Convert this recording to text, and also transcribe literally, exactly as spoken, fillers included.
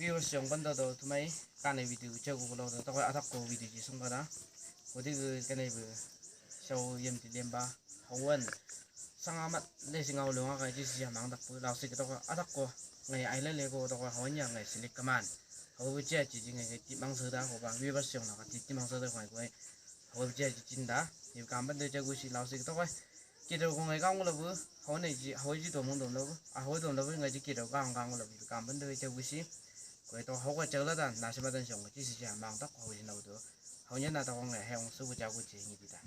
Viewers song banda do tumai kane video chegu lo do tokoi attack ko video ji song bada. Kodi ke kane be show yem ti lemba. Hawan sanga mat le singa ulo nga kai ji si mang dak pu lau si ke tokoi attack ko. Ngai ai le le ko tokoi hawan ya ngai silik kaman. Hawan chia chi ji ngai ti mang sa da ko ba viewers song na ka ti ti mang sa da ko ngai ko. Hawan chia chi chin da. Ni kam banda chegu si lau si ke tokoi. Kidau ko ngai kang labu, hau nei ji, hau ji dom dom labu, a hau dom labu ngai ji kidau kang kang labu, kam banda wei tau bisi. Ko to hau ka chau la dan, na se ma dan song, ji si ja mang tak hau ji nau do. Hau nya na ta ko ngai, hau su bu ja bu ji ni bi da.